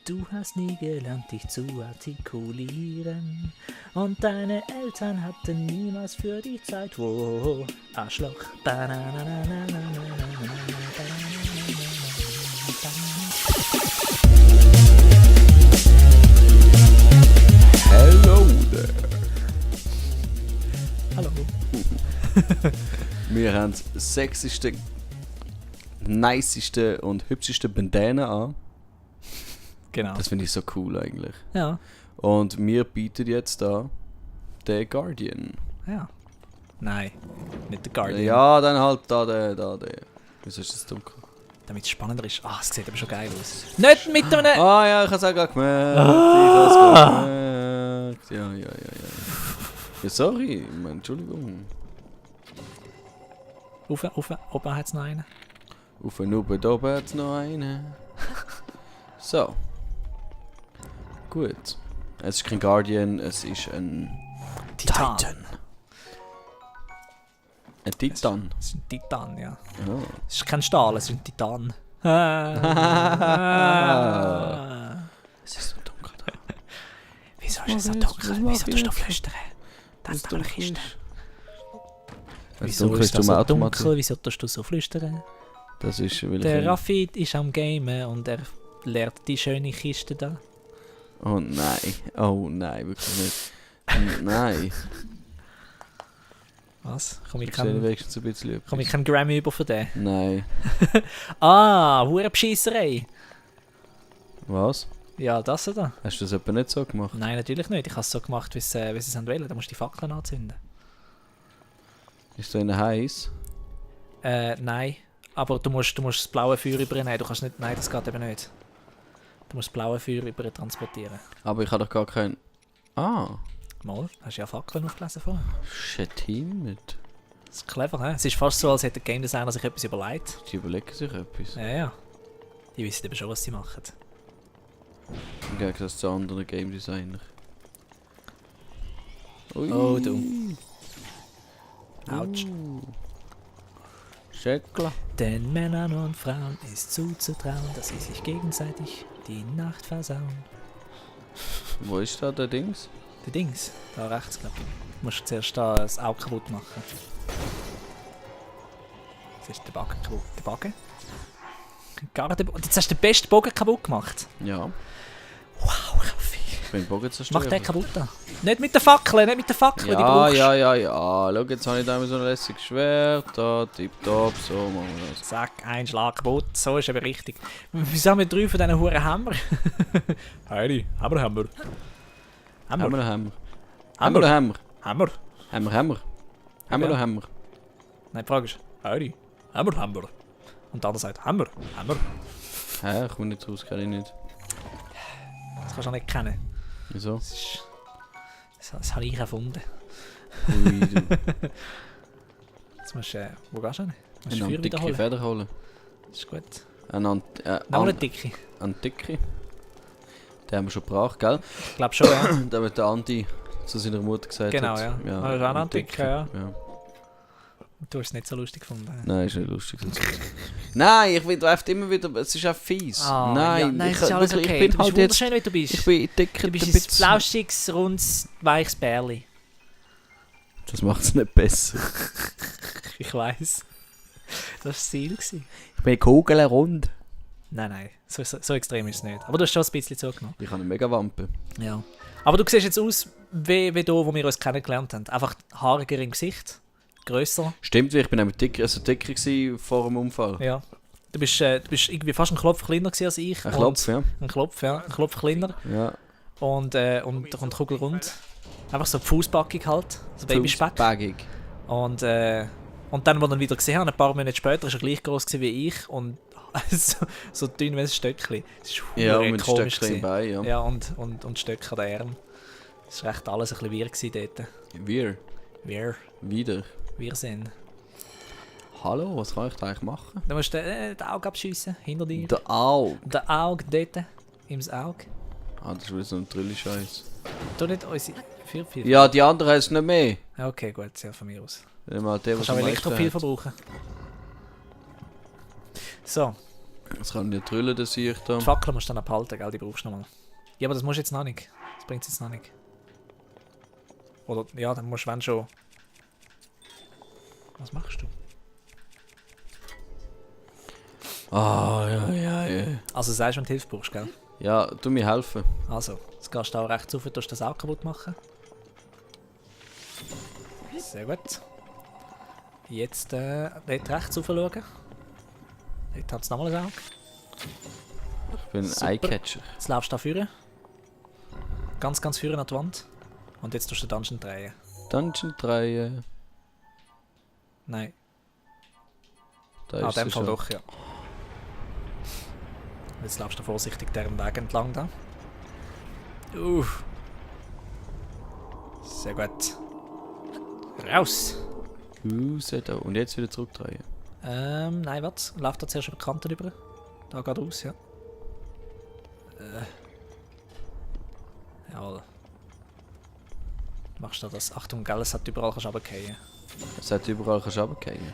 Du hast nie gelernt, dich zu artikulieren. Und deine Eltern hatten niemals für dich Zeit. Wo Arschloch. Hello there. Hallo. Wir haben das sexyste, niceste und hübscheste Bandana an. Genau. Das finde ich so cool eigentlich. Ja. Und wir bieten jetzt da den Guardian. Ja. Nein, nicht der Guardian. Ja, dann halt da der. Wieso ist das dunkel? Damit es spannender ist. Ah, es sieht aber schon geil aus. Nicht mit einem... Ah ja, ich habe es auch gerade gemerkt. Ich habe es gerade gemerkt. Ja. Ja, sorry, Entschuldigung. Oben hat es noch einen. Auf und oben, da oben hat es noch einen. So. Gut. Es ist kein Guardian, es ist ein Titan. Ein Titan. Es ist ein Titan, ja. Ja. Es ist kein Stahl, es ist ein Titan. Es ist so dunkel da. Wieso ist es so dunkel? Wieso tust du flüstern? Das ist doch eine Kiste. Wieso ist das so dunkel? Wieso tust du so flüstern? Das ist, weil Der Raffi ist am Gamen und er leert die schöne Kiste da. Oh nein, wirklich nicht. Nein. Was? Komm ich sehe wenigstens ein bisschen keinen Grammy über für den? Nein. Hure Bescheisserei. Was? Ja, das da. Hast du das etwa nicht so gemacht? Nein, natürlich nicht. Ich habe es so gemacht, wie sie es wollen. Da musst du die Fackeln anzünden. Ist da innen heiß? Nein. Aber du musst das blaue Feuer übernehmen. Du kannst nicht... Nein, das geht eben nicht. Du musst das blaue Feuer über transportieren. Aber ich habe doch gar kein... Ah. Mal, hast du ja Fackeln aufgelesen vorher. Shit, mit. Das ist clever, he? Es ist fast so, als hätte der Game Designer sich etwas überlegt. Die überlegen sich etwas. Ja. Die wissen eben schon, was sie machen. Im Gegensatz zu anderen Game Designer. Ui. Oh, du. Autsch. Schäckler. Den Männern und Frauen ist zuzutrauen, dass sie sich gegenseitig die Nacht versauen. Wo ist da der Dings? Die Dings, da rechts, glaube ich. Du musst zuerst da das Auge kaputt machen. Jetzt ist der Bogen kaputt. Der Bogen? Jetzt hast du den besten Bogen kaputt gemacht. Ja. Wow, Raffi. Ich bin Bogen zerstört. Mach den kaputt da. Nicht mit der Fackel, die brauchst. Ja. Schau, jetzt habe ich da immer so ein lässiges Schwert. Da, tipptopp, so machen wir das. Zack, ein Schlag kaputt. So ist eben richtig. Wieso haben wir 3 von diesen Huren Hammer? Heidi, Hammer. Hammer. Hammer. Nein, die Frage ist, Heidi, Hammer. Und der andere sagt, Hammer. Hä, ich komme nicht raus, kann ich nicht. Das kannst du auch nicht kennen. Wieso? Das habe ich erfunden. Ui, du. Jetzt musst du, wo gehst du hin? Du musst Eine Feuer dicke wiederholen. Feder holen. Das ist gut. Eine Noch eine dicke. dicke. Den haben wir schon gebracht, gell? Ich glaube schon, ja. Da wird der Andi zu seiner Mutter gesagt Genau, hat. ja. Ja, Das ist auch noch eine dicke, ja. Ja. Du hast es nicht so lustig gefunden. Nein, ist nicht lustig. Nein, ich will einfach immer wieder... Es ist auch fies. Nein, es ist alles okay. Ich bin Du bist halt jetzt... wunderschön, wie du bist. Ich bin dicker. Du bist ein flauschiges, rundes, weiches Bärli. Das macht es nicht besser. Ich weiss. Das war das Ziel. Ich bin kugelrund. Nein, so extrem ist es nicht. Aber du hast schon ein bisschen zugenommen. Ich habe eine Mega-Wampe. Ja. Aber du siehst jetzt aus wie da, wo wir uns kennengelernt haben. Einfach haariger im Gesicht, grösser. Stimmt, ich bin nämlich dicker gewesen vor dem Unfall. Ja. Du bist irgendwie fast ein Klopf kleiner gewesen als ich. Ein Klopf, ja. Ein Klopf kleiner. Ja. Und kugelrund. Einfach so Fußbackig halt. So Babyspeck. Fußbackig. Und dann, als wir ihn wieder gesehen haben, ein paar Monate später, war er gleich groß wie ich. Und so dünn wie ein Stöckchen. Das war Ja, mit komisch Stöckchen im Bein, ja. Ja, und Stöcke an den Armen. Das war echt alles ein bisschen wirr gewesen dort. Wir. Wieder. Wir sind. Hallo, was kann ich da eigentlich machen? Du musst den Auge abschiessen, hinter dir. Der Auge. Der Auge dort, im Auge. Ah, das ist wieder so ein Trilli-Scheiß. Du nicht unsere 4. Ja, die andere heißt nicht mehr. Ja, okay, gut, sehr von mir aus. Wenn mal der, Kannst was auch am Elektropil meisten hat. verbrauchen. So. Das kann nicht drüllen, das sehe ich da. Die Fackel musst du dann abhalten, gell? Die brauchst du nochmal. Ja, aber das musst du jetzt noch nicht. Das bringt es jetzt noch nicht. Oder, ja, dann musst du, wenn schon... Was machst du? Ah, ja. Also sagst du, wenn du Hilfe brauchst, gell? Ja, du mir helfen. Also, jetzt gehst du da rechts rauf, tust das auch kaputt machen. Sehr gut. Jetzt dort rechts rauf schauen. Dort hat es nochmal ein Auge. Ich bin ein Super. Eyecatcher. Jetzt laufst du da vorne. Ganz vorne an die Wand. Und jetzt tust du den Dungeon drehen. Dungeon 3. Nein. Da In ist dem sie Fall schon. doch, ja. Jetzt laufst du vorsichtig deren Weg entlang da. Sehr gut. Raus! Raus da. Und jetzt wieder zurückdrehen. Nein, warte. Lauf da zuerst über die Kante rüber. Da geht raus, ja. Jawohl. Machst du das? Achtung, gell, es hat überall kannst du runterfallen. Es hat überall kannst du runterfallen.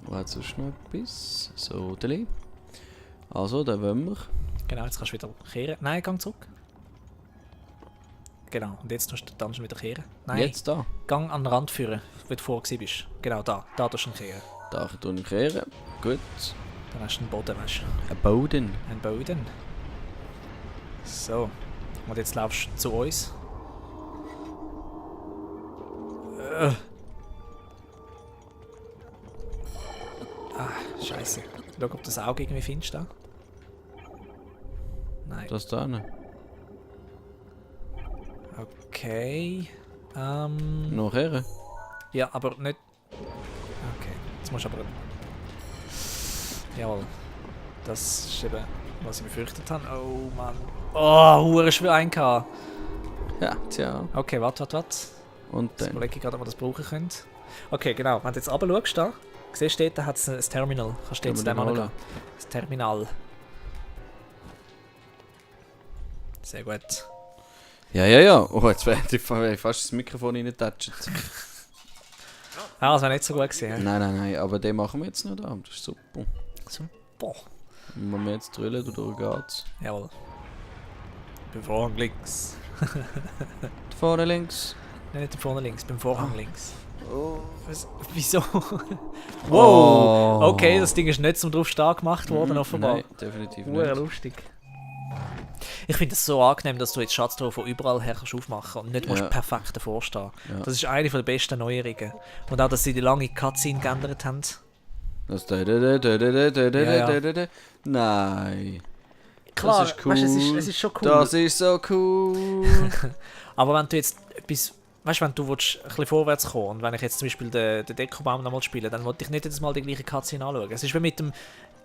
Wo hat sonst noch etwas? So, Deli. Also, da wollen wir. Genau, jetzt kannst du wieder kehren. Nein, gang zurück. Genau, und jetzt tust du den Dungeon wieder kehren. Nein, Jetzt da. gang an den Rand führen, wo du vorher bist. Genau, da tust du ihn kehren. Da tue ich kehren. Gut. Dann hast du einen Boden, weißt du. Ein Boden. Ein Boden. So. Und jetzt laufst du zu uns. Scheiße. Schau, ob du das Auge irgendwie findest da. Nein. Das da ne? Okay. Noch kehren. Ja, aber nicht... Okay. Jetzt musst du aber... Jawohl. Das ist eben, was ich befürchtet habe. Oh Mann. Oh, hure schwer eingehauen. Ja, tja. Okay, warte. Und Jetzt dann. überlege ich gerade, ob wir das brauchen können. Okay, genau. Wenn du jetzt runter schaust, da, siehst du, da hat es ein Terminal. Kannst du jetzt zu dem angehen. Das Terminal. Sehr gut. Ja. Oh, jetzt wäre ich fast das Mikrofon reingetatscht. Ah, das wäre nicht so gut gewesen. Nein, aber den machen wir jetzt noch da. Das ist super. Super. Wenn wir jetzt drüllen, durch geht's. Jawohl. Beim Vorhang links. Da vorne links. Nein, nicht vorne links, beim Vorhang links. Oh. Was? Wieso? Wow! Oh. Okay, das Ding ist nicht zum drauf stark gemacht worden, offenbar. Nein, definitiv Hure nicht. lustig. Ich finde es so angenehm, dass du jetzt Schatztruhe von überall her kannst aufmachen und nicht musst perfekt davor stehen. Ja. Das ist eine der besten Neuerungen. Und auch, dass sie die lange Cutscene geändert haben. Das Nein. Klar, das ist cool. weißt, es ist schon cool. Das ist so cool. Aber wenn du jetzt etwas... Weißt du, wenn du willst, ein bisschen vorwärts kommen und wenn ich jetzt zum Beispiel den Dekobaum nochmal spiele, dann wollte ich nicht jedes Mal die gleiche Cutscene anschauen. Es ist wie mit dem...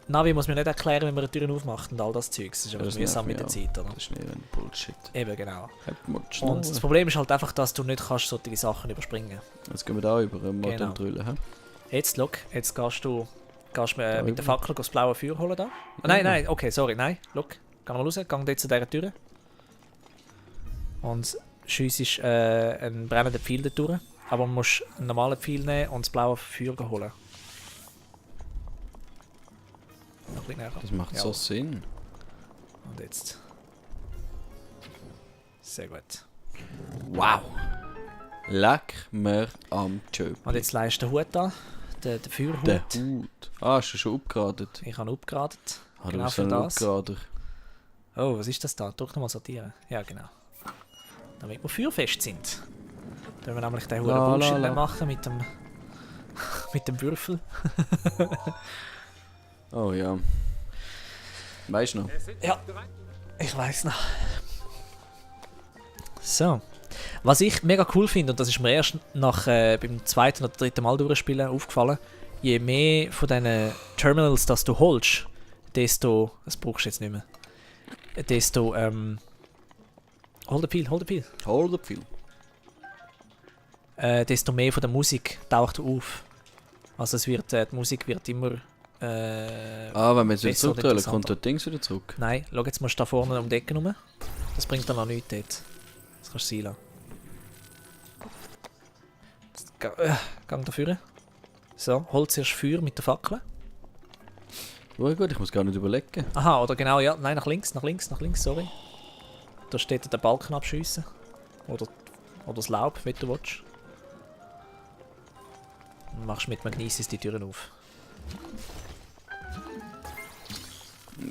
Navi muss mir nicht erklären, wie man eine Tür aufmacht und all das Zeugs. Das ist einfach mühsam mit der Zeit, oder? Das ist nicht ein Bullshit. Eben, genau. Und Und das Problem ist halt einfach, dass du nicht kannst solche Sachen überspringen. jetzt gehen wir da über und Genau. drüllen. He? Jetzt, schau, jetzt gehst du mit der Fackel das blaue Feuer holen da. Nein, okay, sorry, nein, schau. Geh mal raus, geh dort zu dieser Tür. Und schiessest einen brennenden Pfeil da durch. Aber man muss einen normalen Pfeil nehmen und das blaue Feuer holen. Noch ein bisschen näher. Das macht so Jawohl. Sinn. Und jetzt. Sehr gut. Wow. Leck mir am Chöp. Und jetzt leist du den Hut an. Den Feuerhut. Der Hut. Ah, hast du schon abgeradet? Ich habe abgeradet. Ah, du Genau bist für ein das. Abgerader. Oh, was ist das da? Drück nochmal sortieren. Ja, genau. Damit wir feuerfest sind. Da können wir nämlich den La, Bullshit la, la. nicht machen mit dem mit dem Würfel. Oh ja. Weißt du noch? Ja, ich weiß noch. So. Was ich mega cool finde, und das ist mir erst nach beim zweiten oder dritten Mal durchspielen aufgefallen, je mehr von diesen Terminals, das du holst, desto... Das brauchst du jetzt nicht mehr. Desto... Hol den Pfeil. Hol the viel. Desto mehr von der Musik taucht auf. Also es wird, die Musik wird immer... wenn wir jetzt wieder besser und zurückdrehen, kommt interessanter. das Ding wieder zurück. Nein, schau, jetzt musst du da vorne um die Ecke rum. Das bringt dann noch nichts dort. Das kannst du sein lassen. Jetzt gang da vorne. So, hol zuerst Feuer mit der Fackel. Oh gut, ich muss gar nicht überlegen. Aha, oder genau, ja. Nein, nach links, sorry. Da steht der Balken abschiessen. Oder das Laub, wenn du willst. Dann machst du mit Magnesis die Türen auf.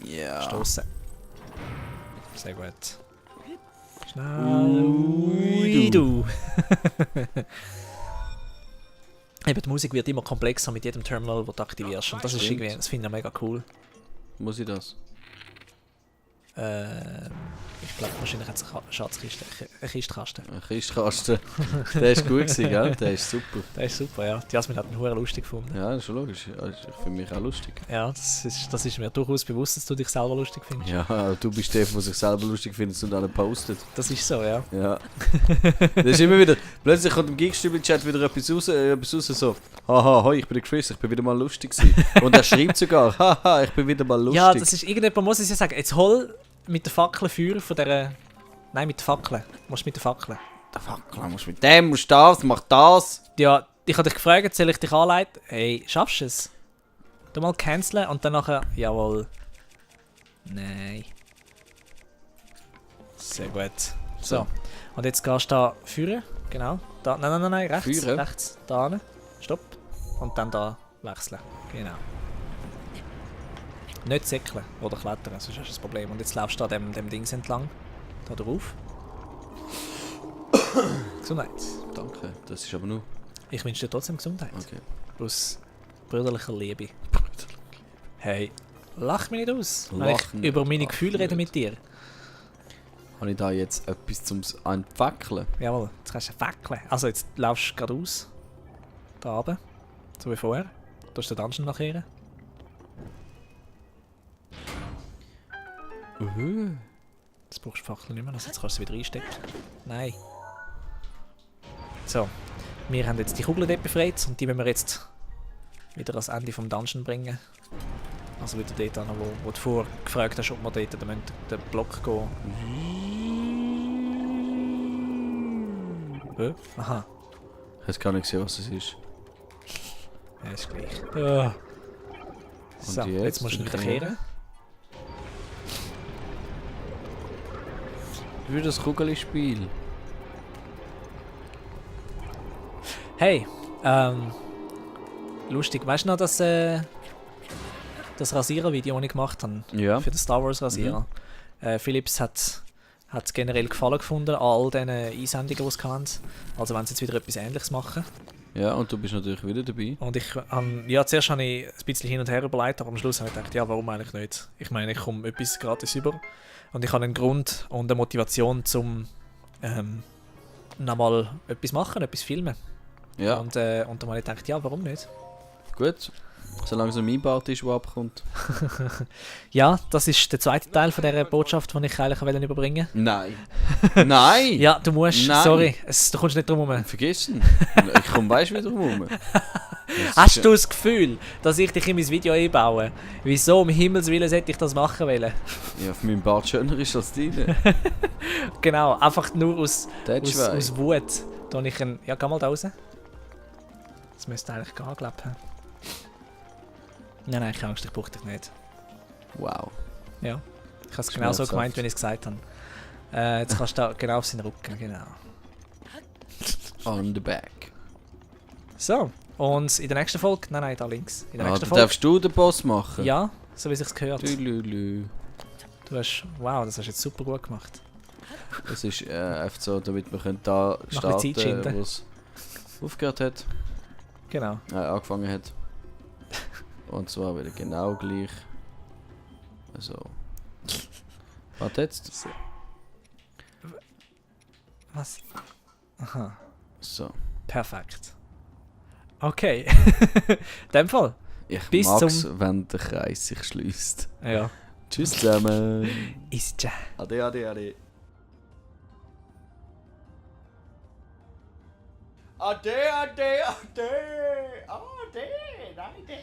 Ja. Stossen. Sehr gut. Schnell. Ui, Du. Eben, die Musik wird immer komplexer mit jedem Terminal, das du aktivierst. Und das ist irgendwie, das finde ich mega cool. Muss ich das? Ich glaube, wahrscheinlich hat es eine Schatzkiste, eine Kistkasten. Ein Kistkasten. Der ist gut gewesen, gell? Der ist super. Das ist super, ja. Die Jasmin hat ihn verdammt lustig gefunden. Ja, das ist schon logisch. Ich finde mich auch lustig. Ja, das ist mir durchaus bewusst, dass du dich selber lustig findest. Ja, du bist der, der sich selber lustig findet und alle postet. Das ist so, ja. Ja. Das ist immer wieder. Plötzlich kommt im Geekstübel-Chat wieder etwas raus, so. Haha, hoi, ich bin der Chris, ich bin wieder mal lustig gewesen. Und er schreibt sogar, haha, ich bin wieder mal lustig. Ja, das ist irgendjemand, muss ich ja sagen, jetzt hol mit der Fackel Feuer von dieser... Nein, mit der Fackel. Musst mit der Fackel. Der Fackel, musst mit dem, musst das, mach das. Ja, ich habe dich gefragt, soll ich dich anleiten? Hey, schaffst du es? Du mal canceln und dann nachher... Jawohl. Nein. Sehr gut. So. Und jetzt gehst du da führen. Genau. Da, nein, rechts. Führen? Rechts. Da hin. Stopp. Und dann da wechseln. Genau. Nicht säckeln oder klettern, sonst hast du das Problem. Und jetzt laufst du da dem Dings entlang. Da drauf. Gesundheit. Danke, das ist aber nur... Ich wünsche dir trotzdem Gesundheit. Okay. Aus brüderlicher Liebe. Hey, lach mich nicht aus. Wenn Lach ich nicht, über meine lach Gefühle rede nicht. mit dir. Habe ich da jetzt etwas zum Entfackeln? Jawohl, jetzt kannst du fackeln. Also jetzt laufst du geradeaus. Da oben. So wie vorher. Da ist der Dungeon nachher. Jetzt brauchst du die Fackel nicht mehr, also jetzt kannst du sie wieder einstecken. Nein. So. Wir haben jetzt die Kugel dort befreit und die müssen wir jetzt wieder ans Ende vom Dungeon bringen. Also wieder dort an, wo du vorher gefragt hast, ob wir dort den Block gehen. Aha. Ich habe gar nicht gesehen, was es ist. Ja, ist gleich. So, Und jetzt musst du wieder kehren. Wie das Kugelspiel. Hey, lustig, weißt du noch, dass das Rasierer-Video, das ich gemacht habe? Ja. Für den Star Wars Rasierer. Philips hat generell Gefallen gefunden an all diesen Einsendungen, die es hatten. Also wenn sie jetzt wieder etwas Ähnliches machen. Ja, und du bist natürlich wieder dabei. Und zuerst habe ich ein bisschen hin und her überlegt, aber am Schluss habe ich gedacht, ja, warum eigentlich nicht? Ich meine, ich komme etwas gratis über. Und ich habe einen Grund und eine Motivation, um nochmal etwas machen, etwas filmen. Ja, Und dann habe ich gedacht, ja, warum nicht? gut. Solange so mein Bart ist, der abkommt. Ja, das ist der zweite Teil von dieser Botschaft, die ich eigentlich überbringen wollte. Nein. Nein! Ja, du musst, Nein. sorry, du kommst nicht drum herum. Vergiss ihn. Ich komme weißt du wieder rum. Hast du das Gefühl, dass ich dich in mein Video einbaue? Wieso um Himmels Willen sollte ich das machen wollen? Ja, auf meinem Bart schöner ist als deine. Genau, einfach nur aus That's Wut. Da ich ja, geh mal da raus. Das müsste eigentlich gehen, glaube ich. Nein, keine Angst, ich brauche dich nicht. Wow. Ja, ich habe es genau so Schmerzhaft. gemeint, wenn ich es gesagt habe. Jetzt kannst du da genau auf seinen Rücken, genau. On the back. So, und in der nächsten Folge, nein, da links. In der nächsten Dann Folge. darfst du den Boss machen. Ja, so wie es sich gehört. Tülülü. Du hast, wow, das hast du jetzt super gut gemacht. Das ist einfach so, damit wir können da Noch ein bisschen Zeit starten, schinden. wo es aufgehört hat. Genau. Angefangen hat. Und zwar wieder genau gleich. Also. Warte jetzt. Was? Aha, So. perfekt. Okay. In dem Fall. Ich Bis mag's, wenn der Kreis sich schließt. Ja. Tschüss zusammen. Ist ja. Ade, ade, ade. Ade, ade, ade. Ade, ade.